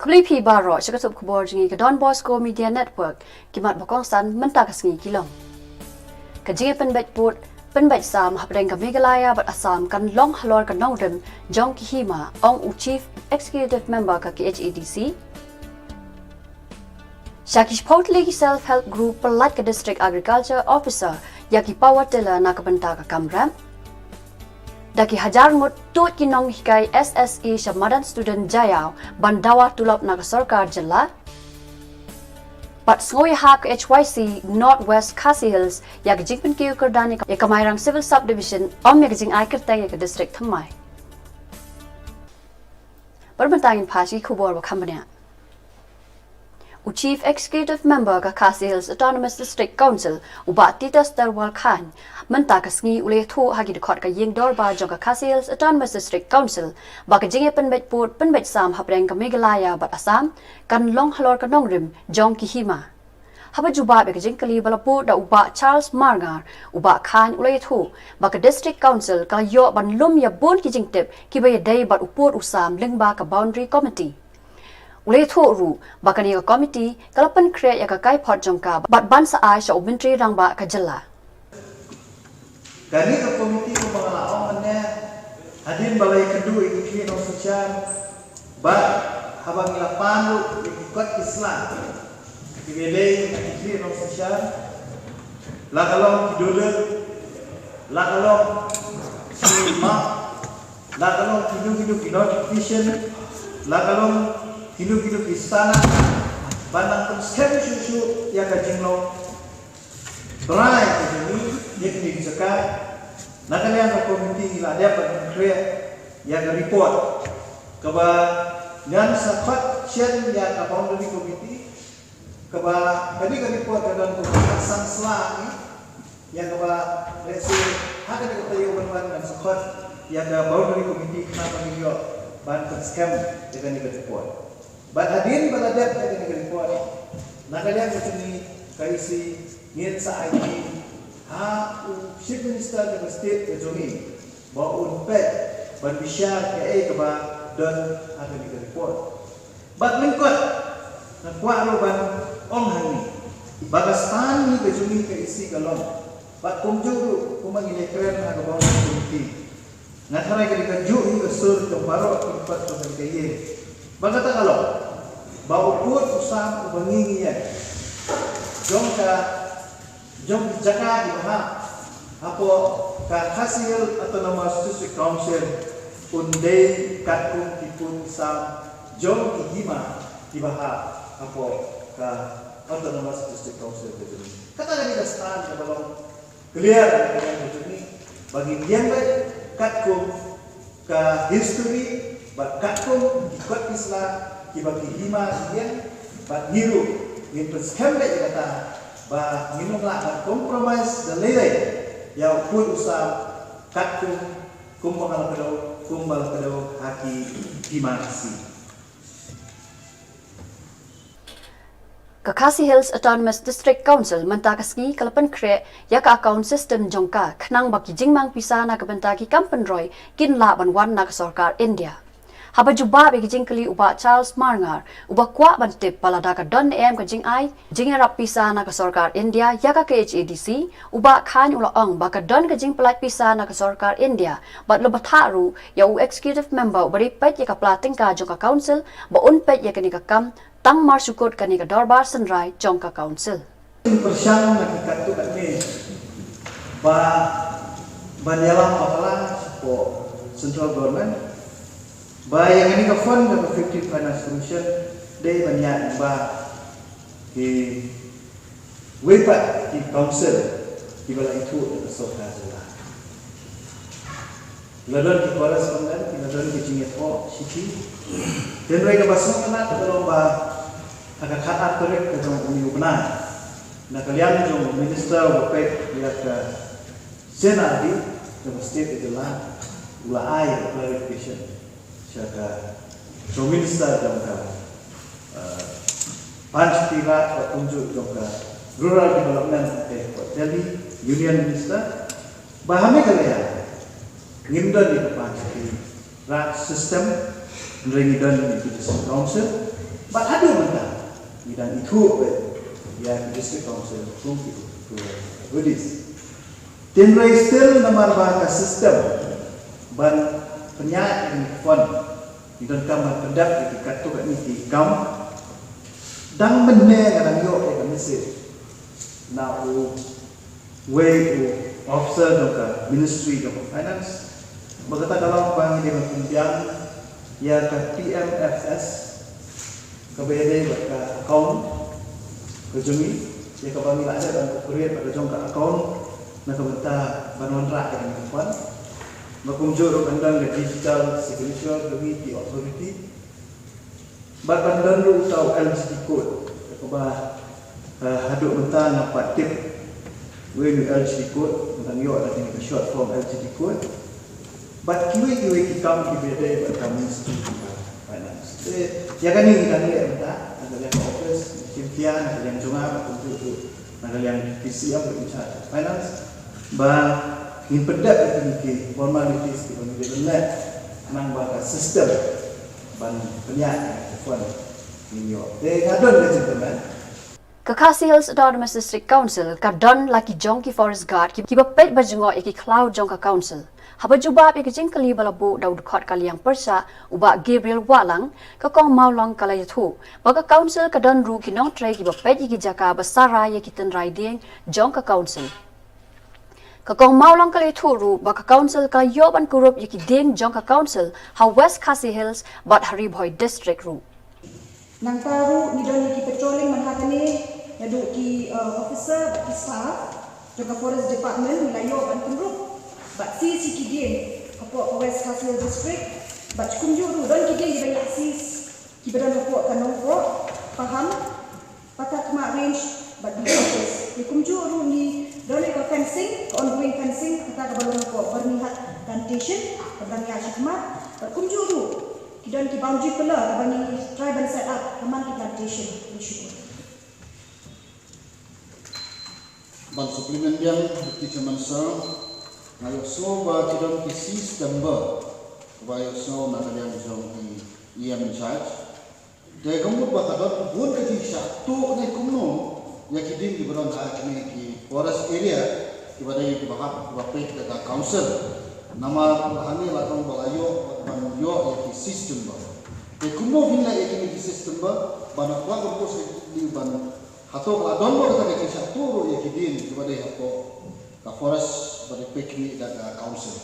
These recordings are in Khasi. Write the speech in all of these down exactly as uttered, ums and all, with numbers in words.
Khublei phi baroh sha ka sop khubor jong ngi ka Don Bosco Media Network. Ki mat ba kongsan mynta ka sngi ki long: ka jingïapynbeit pud pynbeit sam hapdeng ka Meghalaya bad Assam kan long halor ka nongrim jong ki hima, ong u Chief Executive Member ka K H A D C. Sha ki shiphew tylli ki Self Help Group pyllait ka District Agriculture Officer ïa ki power tiller na ka bynta ka kam rep. Da ki hajar ngut tuid ki nonghikai S S A sha madan student Jaïaw ban dawa tulop na ka sorkar jylla. Bad sngewbha ka H Y C North West Khasi Hills ïa ka jingpynkiew kyrdan ïa ka Mairang Civil Subdivision, ym ïa ka jingai kyrteng ïa ka district thymmai. Bad mynta ngin phai sha ki khubor ba kham bniah. U Chief Executive Member ka Khasi Hills Autonomous District Council, u Bah Titus Terwal Chyne, mynta ka sngi u la ïathuh ha ki dkhot ka ïing dorbar jong ka Khasi Hills Autonomous District Council ba ka jingïapynbeit pud pynbeit sam hapdeng ka Meghalaya bad Assam kan long halor ka nongrim jong ki hima. Haba jubab ïa ka jingkylli ba la buh da u Bah Charles Marngar, u Bah Chyne u la ïathuh ba ka District Council ka la ïoh ban lum ïa bun ki jingtip kiba ïadei bad u pud u sam lyngba ka Boundary Committee. U la ïathuh ruh ba kane ka komiti ka la pynkhreh ïa ka kaiphod jong ka bad ban sa ai sha u Myntri Rangbah ka jylla. Kane ka komiti, kumba nga la ong mynne, hadien ba la ïakynduh ïa ki khlieh nongsynshar, bad haba ngi la pan ruh ïa ki kot ki sla kiba ïadei bad ki khlieh nongsynshar, la ka long ki dollars, la ka long ki map, la ka long kino kino ki notification, la ka long kino kino ki sanaar, ban nang pynskhem shuh shuh ïa ka jinglong brai ka jong ngi ïa kine ki jaka. Na ka liang ka komiti ngi la dep ban pynkhreh ïa ka report kaba ngan sa khot shen ïa ka Boundary Committee, kaba kane ka report ka don kumba khatsan sla ngi, ïa kaba lehse ha kane ka taïew ban wan ngan sa khot ïa ka Boundary Committee khnang ba ngin ïoh ban pynskhem ïa kane ka report. Bad hadien ba la dep ïa kane ka report, na ka liang ka jong ngi ka E C ngin sa ai ha u Chief Minister ka state ka jong ngi ba un peit ban bishar kaei kaba don ha kane ka report. Bad lyngkot, nga kwah ruh ban ong hangne ba ka stand ngi ka jong ngi ka E C ka long, bad kumjuh ruh kumba ngi la kren ha ka Boundary Committee, nga tharai ka dei kajuh hi ka sur jong baroh ki dkhot jong ka ïing, ba kata ka long ba u pud u sam uba ngi ngi ïeng jong ka, jong ki jaka kiba hap hapoh ka Khasi Hills Autonomous District Council un dei katkum ki pud ki sam jong ki hima kiba hap hapoh ka Autonomous District Council ka jong ngi. Kata ka dei ka stand kaba long clear na ka liang ka jong ngi ba ngin ïeng beit katkum ka history bad katkum ki kot ki sla kiba ki hima ki ïeng, bad ngi ruh ngin pynskhem beit ïa kata ba ngin ym lah ban compromise da lei lei ïa u pud u sam katkum kumba nga la kdew, kumba la kdew ha ki hima ki si. Ka Khasi Hills Autonomous District Council mynta ka sngi ka la pynkhreh ïa ka account system jong ka khnang ba ki jingmang pisa na ka bynta ki kam pynroi kin lah ban wan na ka sorkar India. Haba jubab ïa ki jingkylli u Bah Charles Marngar, uba kwah ban tip ba lada ka don ne em ka jingai jingïarap pisa na ka sorkar India ïa ka K H A D C, u Bah Chyne u la ong ba ka don ka jingpyllait pisa na ka sorkar India, bad la bthah ruh ïa u executive member uba dei peit ïa ka pla tyngka jong ka council ba un peit ïa kane ka kam tang mar shu kut kane ka dorbar synrai jong ka council. Pyrshang na ki katto katne ba ban ïalam bakla sha ka central government ba ïa kane ka fund ka Fifteen Finance Commission dei ban ïaid lyngba ki wei pat ki council kiba la ithuh da ka sorkar jylla. La don ki correspondent, la don ki jingïathoh shithi. Hynrei kaba sngewtynnat ka long ba ha ka khatar tarik ka jong une u bnai, na ka liang jong u minister uba peit ïa ka C and R D kaba state ka jylla, u la ai clarification sha ka, sha u minister jong ka, eh, Panchayati Raj bad kumjuh jong ka Rural Development, ka Delhi Union Minister, ba ha Meghalaya ngim don ïa ka Panchayati Raj system, hynrei ngi don ïa ki District Council. Bad haduh mynta ngi dang ithuh beit ïa ki District Council kum ki tu. Tynrai still namar ba ka system ban pynïaid ïa ki fund, ngi donkam ban pyndep ïa ki katto katne ki kam. Dang mynne nga dang ïoh ïa ka message na u wei u officer jong ka Ministry jong ka Finance ba kata ka long ba ngi dei ban pynbiang ïa ka P M F S kaba ïadei bad ka account ka jong ngi, ïa kaba ngi la dep ban create bad ka jong ka account na ka bynta ban wanrah ïa ka fund. Ba kumjuh ruh ban don ka digital signature jong ngi ki authority. Bad ban don ruh uta u L G D code, kaba, eh, haduh mynta nga pat tip wei u L G D code, nga dang ïoh da kane ka short form L G D code. Bad kiwei kiwei ki kam kiba ïadei bad ka Ministry of Finance. Te ïa kane ngi dang leh mynta na ka liang ka office, ngi shim khia na ka liang jong nga bad kumjuh ruh na ka liang P C M in charge of finance. Ba ngin pyndep ïa kine ki formalities kiba ngi dei ban leh, khnang ba ka system ban pynïaid ïa ka fund ngin ïoh. Te nga don ka jingkyrmen. Ka Khasi Hills Autonomous District Council ka don la ki jong ki Forest Guard ki, kiba peit ba jngoh ïa ki khlaw jong ka Council. Haba jubab ïa ki jingkylli ba la buh da u dkhot ka liang pyrshah u Bah Gabriel Wahlang, ka Kong Mawlong ka la ïathuh ba ka Council ka don ruh ki nongtrei kiba peit ïa ki jaka ba sara ïa ki tynrai dieng jong ka Council. Ka Kong Mawlong ka la ïathuh ruh ba ka Council ka la ïoh ban kurup ïa ki dieng jong ka Council ha West Khasi Hills bad ha Ri Bhoi District ruh. Nangta ruh ngi don ïa ki patrolling man ha kane, naduh ki, eh, officer bad ki staff jong ka Forest Department ngi la ïoh ban pynrup bad seize ïa ki dieng hapoh ka West Khasi Hills District. Bad kumjuh ruh don ki dieng kiba ngi seize kiba don hapoh ka Nongpoh, Paham, Patakhmah Range bad Bihar Range. Te kumjuh ruh ngi don ïa ka fencing, ka ongoing fencing kata kaba long hapoh Byrnihat Plantation kaba dang ïaid shakhmat. Bad kumjuh ruh ki don ki boundary pillar kaba ngi try ban set up ha man ki plantation. Ngi shu ban supplement biang, Deputy Chairman Sir, nga ïohsngew ba ki don ki seize timber kaba ïohsngew na ka liang jong i E M in charge. Te ka mut ba ka don bun ka jingshah tuh ne kumno ïa ki dieng kiba don ha kine ki forest area kiba dei kiba hap kiba peit da ka council. Namar hangne la tang ba la ïoh ban ïoh ïa ki seize timber. Te kumno phin leh ïa kine ki seize timber ba na kwah ka pos ïa ki ban hato ka la don ba kata ka jingshah tuh ruh ïa ki dieng kiba dei hapoh ka forest ba dei peit kine da ka council.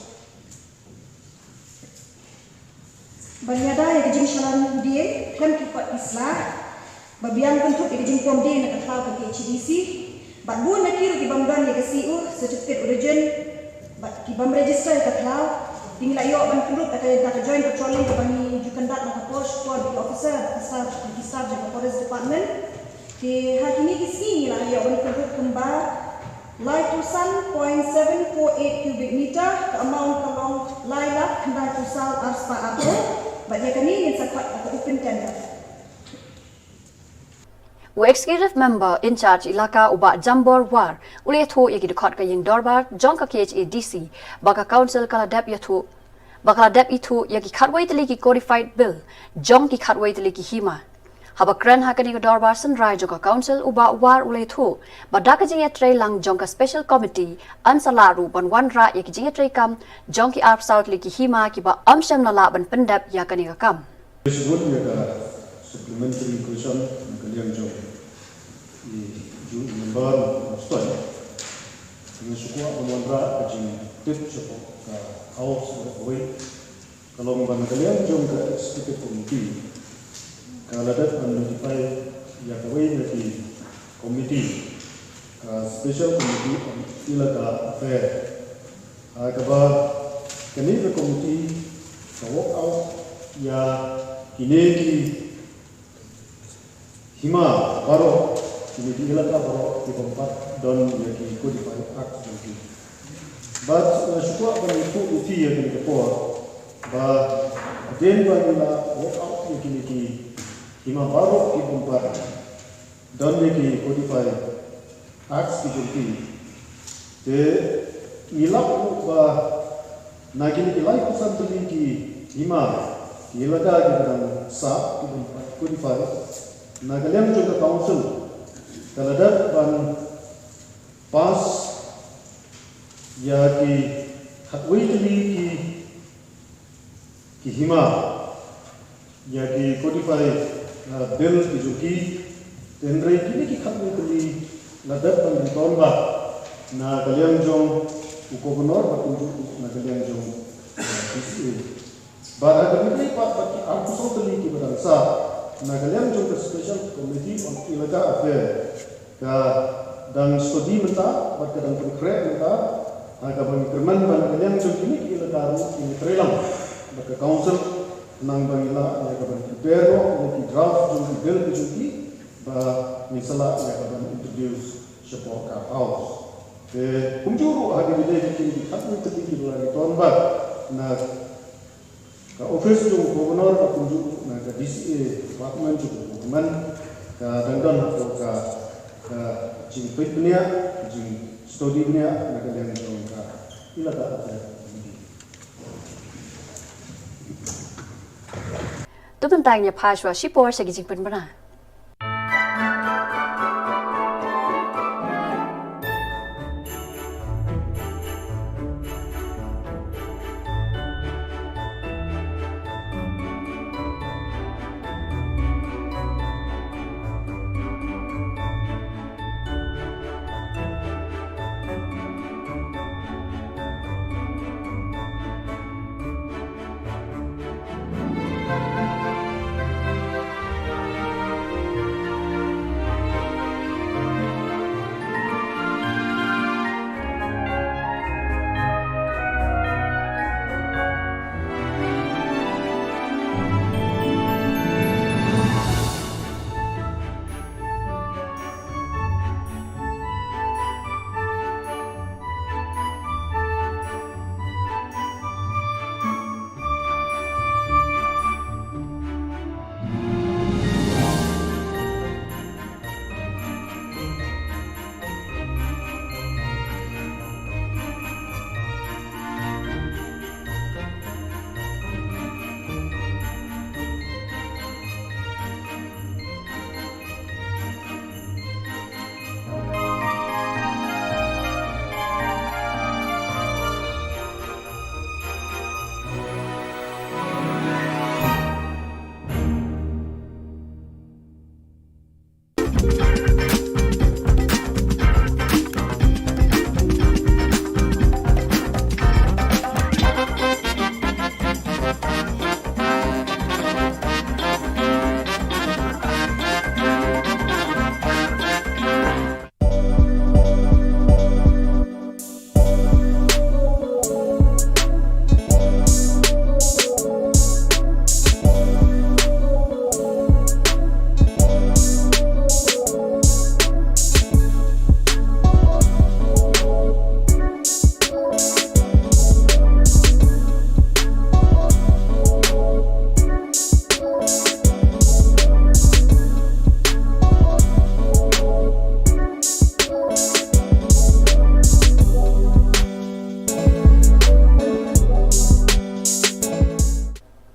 Ban ïada ïa ka jingshah tuh dieng khlem ki kot ki sla, ba biang kynthup ïa ka jingpom dieng na ka thlaw ka K H A D C, bad bun na ki ruh ki bym don ïa ka C O, certificate origin, bad ki bym register ïa ka thlaw. Te ngi la ïoh ban pynrup da ka, da ka joint patrolling kaba ngi ju conduct na ka por shipor bad ki officer bad ki staff, ki staff jong ka Forest Department. Te ha kine ki sngi ngi la ïoh ban pynrup kumba laiphew san point seven four eight cubic meter, ka amount ka long lai lak khyndai phew saw arspah arphew, bad ïa kane ngin sa khot ha ka open tender. U Executive Member in charge Elaka u Bah Jambor War u la ïathuh ïa ki dkhot ka ïing dorbar jong ka K H A D C ba ka Council ka la dep ïathuh, ba ka la dep ithuh ïa ki khatwei tylli ki codified bill jong ki khatwei tylli ki hima. Haba kren ha kane ka dorbar synrai jong ka Council, u Bah War u la ïathuh ba da ka jingïatrei lang jong ka Special Committee yn sa lah ruh ban wanrah ïa ki jingïatreikam jong ki arphew saw tylli ki hima kiba ym shym la lah ban pyndep ïa kane ka kam. Bad ïa ka supplementary question na ka liang jong i ju i member of State, nga shu kwah ban wanrah ka jingtip shapoh ka House kawei. Ka long ba na ka liang jong ka Executive Committee ka la dep ban notify ïa kawei na ki committee, ka Special Committee on Elaka Affair. Ha kaba kane ka committee ka work out ïa kine ki hima baroh, kine ki elaka baroh ki bym pat don ïa ki codified act jong ki. Bad nga shu kwah ban ïathuh ïa phi ïa kane ka por ba hadien ba ngi la work out ïa kine ki hima baroh ki bym pat don ïa ki codified acts ki jong ki. Te ngi lap ruh ba na kine ki laiphew san tylli ki hima, ki elaka kiba dang sah, ki bym pat codified, Na ka liang jong ka council, ka la dep ban pass ïa ki khatwei tylli ki, ki hima, ïa ki codify, uh, bill ki jong ki, hynrei kine ki khatwei tylli la dep ban return back na ka liang jong u governor bad kumjuh na ka liang jong, uh, D C A. Bad ha kaba ïadei pat bad ki arphew saw tylli kiba dang sah, na ka liang jong ka Special Committee on Elaka Affairs, ka dang study mynta bad ka dang pynkhreh mynta ha kaba ngi kyrmen ba na ka liang jong kine ki elaka ruh kin trei lang bad ka council, khnang ba ngin lah ïa ka ban prepare noh ïa ki draft jong ki bill ki jong ki, ba ngin sa lah ïa ka ban introduce shapoh ka House. Te kumjuh ruh ha kaba ïadei bad kine ki khatwei tylli kiba la return back na ka office jong u governor, bad kumjuh na ka D C A department jong u government, ka dang don hapoh ka, ka jingpeit bniah, jingstudy bniah na ka liang jong ka elaka. To mynta ngin ïa phai shuwa shipor sha ki jingpynbna.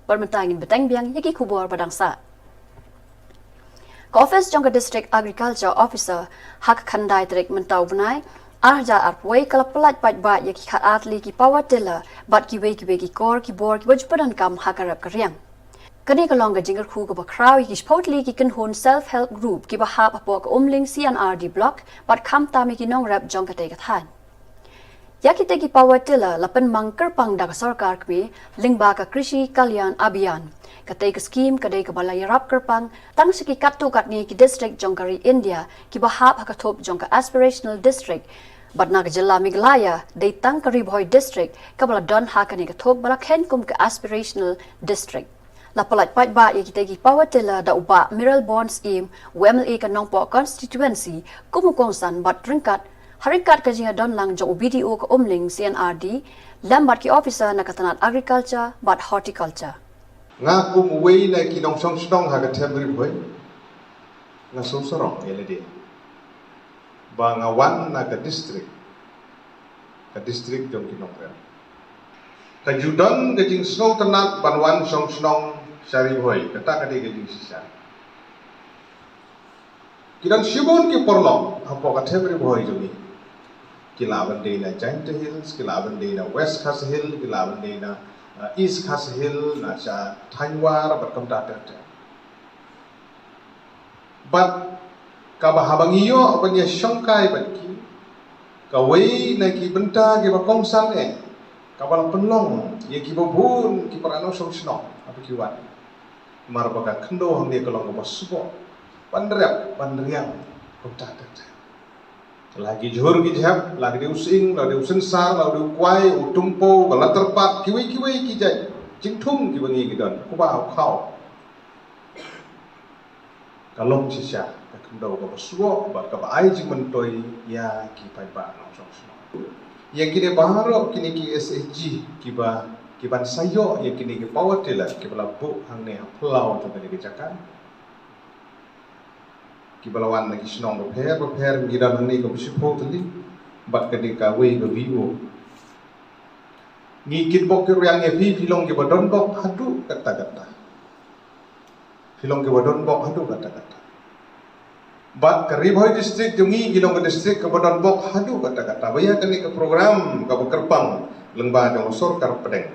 Bad mynta ngin bteng biang ïa ki khubor ba dang sah. Ka office jong ka District Agriculture Officer ha ka khyndai tarik mynta u bnai ar hajar arphew wei ka la pyllait paidbah ïa ki khatar tylli ki power tiller bad kiwei kiwei ki kor ki bor kiba ju pyndonkam ha ka rep ka riang. Kane ka long ka jingkyrkhu kaba khraw ïa ki shiphew tylli ki kynhun self help group kiba hap hapoh ka Umling C and R D block bad khamtam ïa ki nongrep jong katei ka thaiñ. Ïa kitei ki power tiller la pynmang kyrpang da ka sorkar kmie lyngba ka Krishi Kalyan Abhiyan. Katei ka skhim ka dei kaba la ïarap kyrpang tang sha ki katto katne ki district jong ka ri India kiba hap ha ka thup jong ka aspirational district. Bad na ka jylla Meghalaya dei tang ka Ri Bhoi district kaba la don ha kane ka thup ba la kheiñ kum ka aspirational district. La pyllait paidbah ïa kitei ki power tiller da u Bah Mayralborn Syiem, u M L A ka Nongpoh constituency, kum u kongsan bad ryngkat ha ryngkat ka jingïadon lang jong u B D O ka Umling C and R D lem bad ki officer na ka tnat agriculture bad horticulture. Nga kum uwei na ki nongshong shnong ha ka them Ri Bhoi, nga sngewsarong ïa lade ba nga wan na ka district, ka district jong ki nongrep. Ka ju don ka jingsngewtynnat ban wan shong shnong sha Ri Bhoi, kata ka dei ka jingshisha. Don shibun ki paralok hapoh ka thep Ri Bhoi jong ngi. Ki lah ban dei na Jaintia Hills, ki lah ban dei na West Khasi Hills, ki lah ban dei na, uh, East Khasi Hills, na sha Thainwar, bad kumta ter ter. Bad kaba haba ngi ïoh ban ïa shongkai bad ki, kawei na ki bynta kiba kongsan eh, kaba la pynlong ïa kiba bun ki para nongshong shnong haba ki wan. Namar ba ka khyndew hangne ka long kaba sboh ban rep ban riang kumta ter ter. La ki jhur ki jhep, la ki dei u sying, la ki dei u synsar, la ki dei u kwai, u tympew, ka la tyrpad, kiwei kiwei ki jait jingthung kiba ngi ki don, u kba u khaw. Ka long shisha ka khyndew kaba sboh bad kaba ai jingmyntoi ïa ki paidbah nongshong shnong. Ïa kine baroh kine ki S H G kiba, kiban sa ïoh ïa kine ki power tiller kiba la buh hangne ha phyllaw jong kane ka jaka, kiba la wan na ki shnong bapher bapher, ngi don hangne kaba shiphew tylli bad kane kawei ka V O. Ngi kitbok kitrwiang ïa phi, phi long kiba donbok haduh katta katta. Phi long kiba donbok haduh katta katta. Bad ka Ri Bhoi District jong ngi, ngi long ka district kaba donbok haduh katta katta. Ba ïa kane ka program kaba kyrpang lyngba jong ka sorkar pdeng,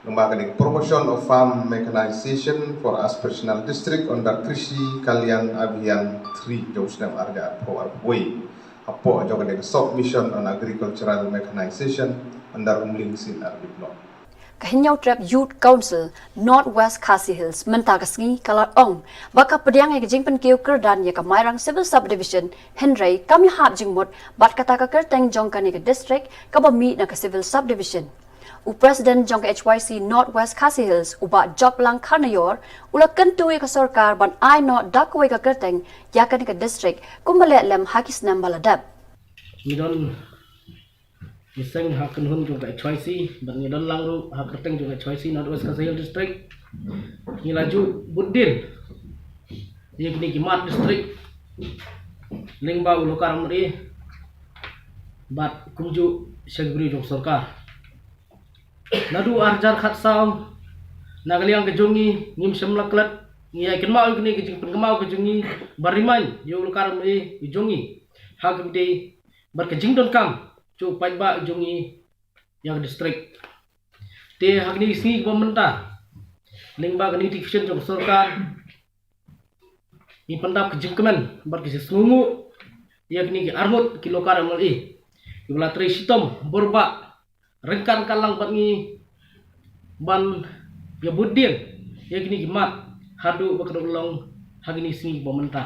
lyngba kane ka Promotion of Farm Mechanization for Aspirational District under Krishi Kalyan Abhiyan three jong u snem ar hajar arphew arphew wei, hapoh jong kane ka Sub Mission on Agricultural Mechanization under Umling C R D Block. Ka Hynñiewtrep Youth Council North West Khasi Hills mynta ka sngi ka la ong ba ka pdiang ïa ka jingpynkiew kyrdan ïa ka Mairang Civil Subdivision, hynrei kam ïahap jingmut bad kata ka kyrteng jong kane ka district kaba mih na ka Civil Subdivision. U President jong ka H Y C North West Khasi Hills, u Bah Joplang Kharnaior, u la kyntu ïa ka sorkar ban ai noh da kawei ka kyrteng ïa kane ka district kumba leh lem ha ki snem ba la dep. Ngi don ngi seng ha kynhun jong ka H Y C, bad ngi don lang ruh ha kyrteng jong ka H Y C North West Khasi Hills District. Ngi la ju bud dien ïa kine ki mat district lyngba u Lokar M L A bad kumjuh sha ki briew jong sorkar. Naduh ar hajar khatsaw, na ka liang ka jong ngi, ngim shym la klet, ngi ïa kynmaw ïa kine ki jingpynkynmaw ka jong ngi, ba remind ïa u Lokar M L A ka jong ngi ha ka bynta bad ka jingdonkam jong u paidbah jong ngi ïa ka district. Te ha kine ki sngi kiba mynta, lyngba ka notification jong ka sorkar, ngi pyndap ka jingkmen bad ka jingsngewnguh ïa kine ki arngut ki Lokar M L A kiba la trei shitom burom ryngkat ryngkat lang bad ngi ban ïa bud dien ïa kine ki mat haduh ba ka dok long ha kine ki sngi kiba mynta.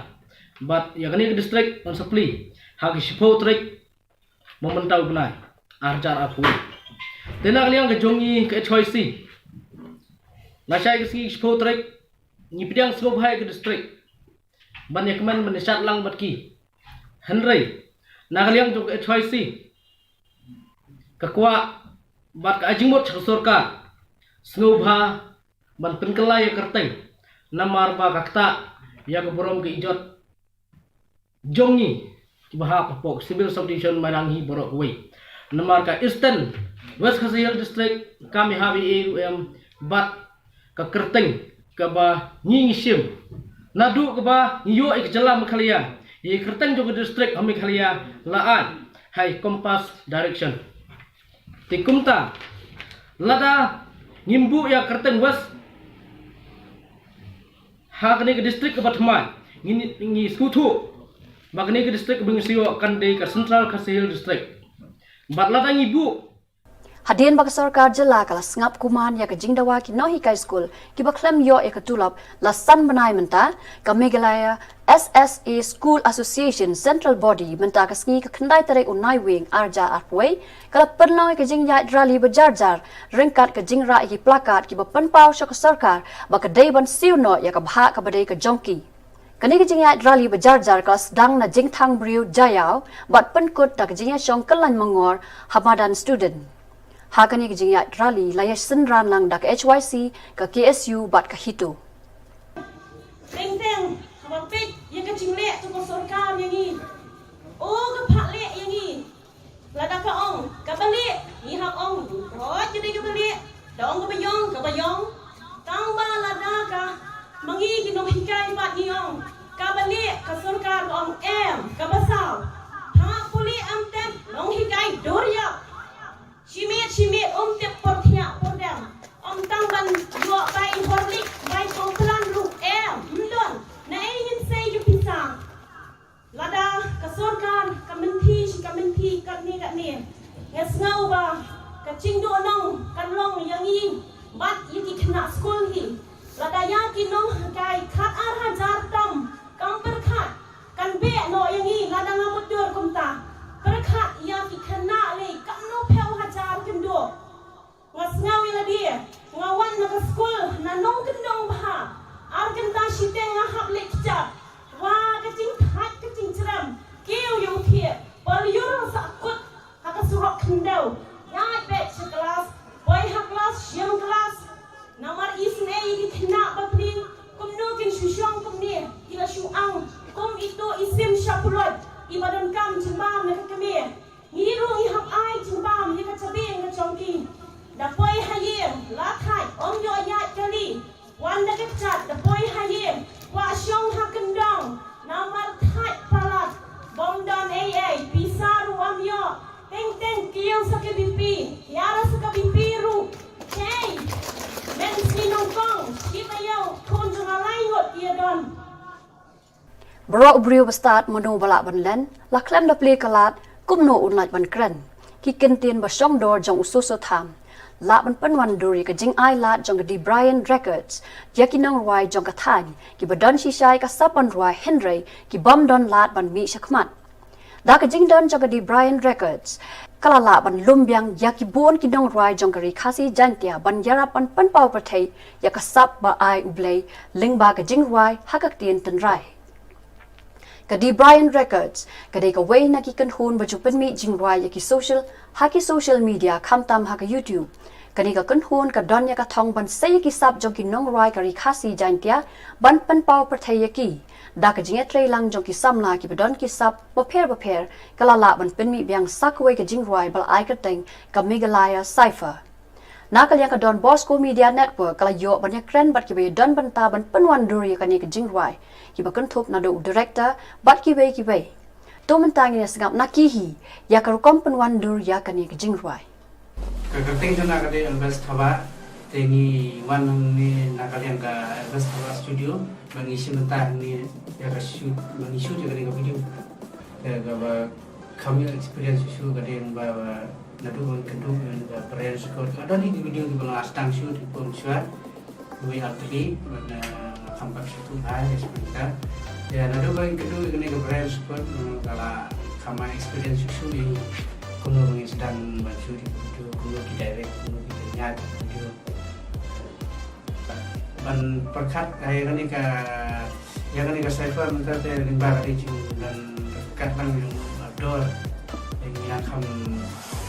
Bad ïa kane ka district ngan sa plie ha ka shiphew tarik ba mynta u bnai, ar hajar arphew. Te na ka liang ka jong ngi ka H Y C, lashai ka sngi shiphew tarik ngi pdiang sngewbha ïa ka district ban ïa kmen ban ïa shad lang bad ki. Hynrei na ka liang jong ka H Y C, ka kwah bad ka ai jingmut sha ka sorkar, sngewbha ban pynkylla ïa ka kyrteng, namar ba ka ktah ïa ka burom ka ijot jong ngi kiba hap hapoh Civil Subdivision Mairang hi baroh kawei. Namar ka Eastern West Khasi Hills District kam ïahap ei ei ruh em bad ka kyrteng kaba ngi ngi shim. Naduh kaba ngi ïoh ïa ka jylla Meghalaya, ïa ka kyrteng jong ka district ha Meghalaya la ai ha i compass direction. Te kumta, lada ngim buh ïa ka kyrteng West ha kane ka district kaba thymmai, ngi, ngi sngewthuh ba kane ka district kaba ngi sa ïoh kan dei ka Central Khasi Hills District. Bad lada ngi buh. Hadien ba ka sorkar jylla ka la sngap kumne ïa ka jingdawa ki nonghikai skul kiba khlem ïoh ïa ka tulop la san bnai mynta, ka Meghalaya S S A School Association Central Body mynta ka sngi ka khyndai tarik u Naiwieng ar hajar arphew wei ka la pynlong ïa ka jingïaid rally ba jar jar ryngkat ka jingrah ïa ki plakat kiba pynpaw sha ka sorkar ba ka dei ban siew noh ïa ka bhah kaba dei ka jong ki. Kane ka jingïaid rally ba jar jar ka la sdang na Jingthang Briew Jaiaw bad pynkut da ka jingïashong kyllaiñ mangor ha madan student. Ha kane ka jingïaid rally la ïasynran lang da ka H Y C, ka K S U bad ka HITO. Teng teng haba peit ïa ka jingleh tu ka sorkar ïa ngi. O ka phah leh ïa ngi. Lada ka ong kaba lieh, ngi hap ong, hooid ka dei kaba lieh. Da ong kaba ïong, kaba ïong. Tang ba lada ka ma ngi ki nonghikai pat ngi ong kaba lieh, ka sorkar ka ong Kaba saw, phang pule em tep, nonghikai dur ïap. Shimet shimet um tep por thiah por dem. Ym tang ban ïoh bai horlik bai kongplan ruh em, ym don. Na ei ngin sei ki pisa. Lada ka sorkar ka mynthi shi ka mynthi katne katne, nga sngew ba ka jingduhnong kan long ïa ngi bad ïa ki khynnah skul hi. Lada ïa ki nonghikai khat ar hajar tam kam pyrkhat, kan beh noh ïa ngi lada nga mutdur kumta. Pyrkhat ïa ki khynnah lei katno phew hajar kynduh. Nga sngew ïa lade, nga wan na ka skul na nongkyndong bha. Ar kynta shiteng nga hap leit kjat. Wa ka jingthait ka jingchrem, kiew ïa u thied, paliur sa kut ha ka surok khyndew. Ïaid beit sha klas, poi ha klas, shim klas. Namar isynei ïa ki khynnah bapli, kumno kin shu shong kumne, ki la shu ang kum ito i sim sha pulot, iba donkam jingbam na ka kmie. Ngi ruh ngi hap ai jingbam ïa ka jabieng ka jong ki. Da poi ha ïing la thait, ym ïoh ïaid kali. Wan da ka kjat da poi ha ïing, kwah shong ha kyndong. Namar thait palat, bym don ei ei, pisa ruh ym ïoh. Teng teng kiew sa ka B P, ïa ra sa ka B P ruh. Hey, men shi nongkong, shi taïew, khun jong nga lai ngut ïa don. Baroh u briew ba stad mano ba lah ban len, la khlem da plie ka lad, kumno un lait ban kren. Ki kyntien ba shong dor jong u Soso Tham. Lah ban pynwandur ïa ka jingai lad jong ka Debrian Records ïa ki nongrwai jong ka thaiñ, kiba don shisha ïa ka sap ban rwai hynrei ki bym don lad ban mih shakhmat. Da ka jingdon jong ka Debrian Records, ka la lah ban lum biang ïa ki bun ki nongrwai jong ka Ri Khasi Jaintia ban ïarap ban pynpaw pyrthei ïa ka sap ba ai U Blei lyngba ka jingrwai ha ka ktien tynrai. Ka Debrian Records ka dei kawei na ki kynhun ba ju pynmih jingrwai ïa ki social, ha ki social media khamtam ha ka YouTube. Kane ka kynhun ka don ïa ka thong ban sei ïa ki sap jong ki nongrwai ka Ri Khasi Jaintia ban pynpaw pyrthei ïa ki. Da ka jingïatreilang jong ki samla kiba don ki sap bapher bapher, ka la lah ban pynmih biang sa kawei ka jingrwai ba la ai kyrteng ka Meghalaya Cypher. Na ka liang ka Don Bosco Media Network ka la ïoh ban ïakren bad kiba ïadon bynta ban pynwandur ïa kane ka jingrwai, kiba kynthup naduh u director bad kiwei kiwei. To mynta ngin ïa sngap na ki hi ïa ka rukom pynwandur ïa kane ka jingrwai. Ka kyrteng jong nga ka dei Elvis Thabah. Te ngi wan hangne na ka liang ka Elvis Thabah Studio ba ngi shim bynta hangne ïa ka shoot, ba ngi shoot ïa kane ka video. Te kaba kham ïoh experience shuh shuh ka dei ba naduh ba ngi kynduh ïa ka Brian Record, ka don hi ki video kiba nga la sdang shoot haduh mynshuwa. Wei ar tylli bad nga kham pat sngewthuh bha ïa ka shibun ka. Ïa naduh ba ngi kynduh ïa kane ka Brian Record, ka la kham ai experience shuh shuh ïa ngi kumno ba ngin sdang ban shoot ïa ka video, kumno ki direct, kumno ki pynïaid ïa ka video. Ban pyrkhat ïa kane ka, ïa kane ka cypher mynta te lyngba ka dei jingdon ryngkat lang jong u Abdul. Ngi nang kham,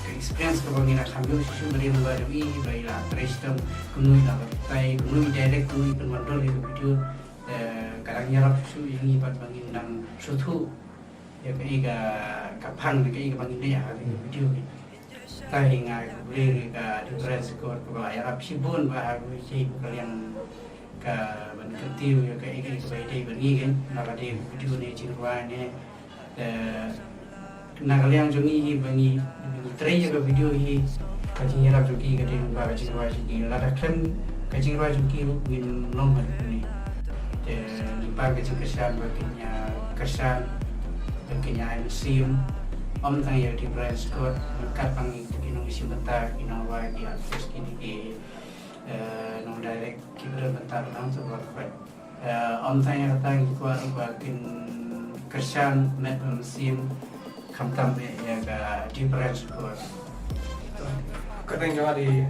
ka experience kaba ngi nang kham ïoh shuh shuh ka dei lyngba jong i, ba i la trei shitom kumno i la batai, kumno i direct, kumno i pynwandur ïa ka video. Te ka dang ïarap shuh shuh ïa ngi pat ba ngin nang sngewthuh ïa kaei ka, ka phang ne kaei kaba ngin leh ha ka video hi. Te hi nga ai khublei ïa ka Debrian Record kaba la ïarap shibun bha ha kawei ka liang ka ban kyntiew ïa kaei kaei kaba ïadei bad ngi, kein ba ka dei ka video ne jingrwai ne. Te na ka liang jong ngi hi ba ngi, ba ngi trei ïa ka video hi, ka jingïarap jong ki ka dei lyngba ka jingrwai jong ki. Lada khlem ka jingrwai jong ki ruh ngim long haduh mynne. Te lyngba ka jingkyrshan ba kin ïa kyrshan, ba kin ïa ai mynsiem, ym tang ïa ka Debrian Record, ryngkat bad ngi ki nongshim bynta, ki nongrwai, ki artist, kine ki, eh, nongdirect, kiba don bynta ruh tang sa ba khwai. Eh, ym tang ïa kata, ngi kwah ruh ba kin kyrshan met bad mynsiem, khamtam eh ïa ka Debrian Record. Ka kyrteng jong nga dei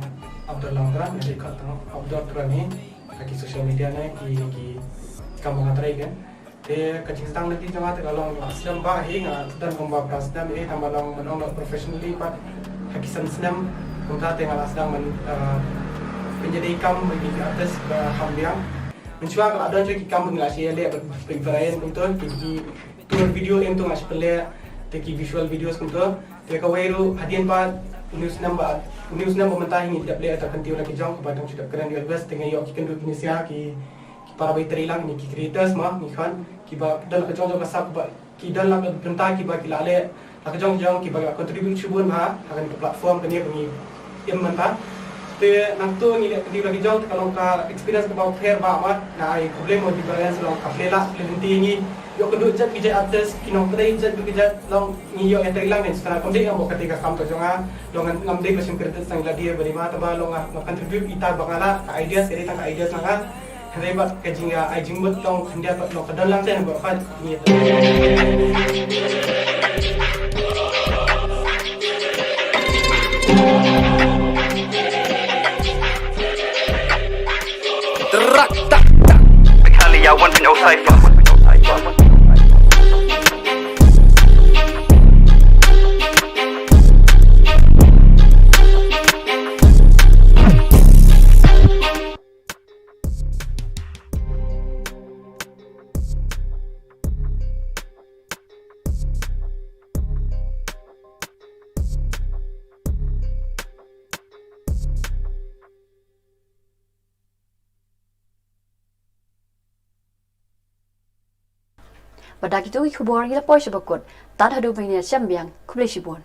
Abdul Langtran, nga dei ka kyrteng Abdul Tran hi ha ki social media ne ki, ki kam ba nga trei, kein. Te ka jingsdang lynti jong nga te ka long, la slem bha hi, nga don kumba phra snem eh, tang ba long ban ong professionally pat ha ki san snem. Kumta te nga la sdang ban, eh, pynïadei kam bad ki artist ba kham biang. Mynshuwa ka la don shuh ki kam ba ngi la shu ïaleh bad Brian kumta, ki, ki tour video em to nga shu pynleh, te ki visual videos kumta. Te kawei ruh hadien ba une u snem ba, une u snem ba mynta hi ngi dep leh ïa ka kyntiew na ki jong kaba dang shu dep kren ïa u Elvis, te nga ïoh ki kynduh ki nongshna, ki, ki para ba ïatrei lang, kine ki creators ma ngi khot, kiba don la ka jong jong ka sap kaba Ki don la ka bynta kiba ki la leh la ka jong jong kiba la contribute shibun bha ha kane ka platform kane ba ngi im mynta. Te nangta ngi leh ka dei la ka jong te ka long ka experience kaba pher bha ma. Nga ai khublei mo di ba long ka phle la phle lynti ngi ïoh ka duh jat ki jat artist ki nongtrei jat ki jat long ngi ïoh ïa trei lang ne sna kam dei mo ka te ka kam ka jong nga. Long ngam dei ba shim credit sang la dia ba ni ma taba long nga contribute ita ba nga la ka ideas ka dei tang ka ideas na nga. Hynrei bad ka jing, ah, ai jingmut long khyndiat bad long ka don lang ten bad ka jingmut. Terak tak tak. Kali ya one point oh cypher. Bad da kito ki khubor ngi la poi sha ba kut. Tad haduh ba ngin ïa shem biang, khublei shibun.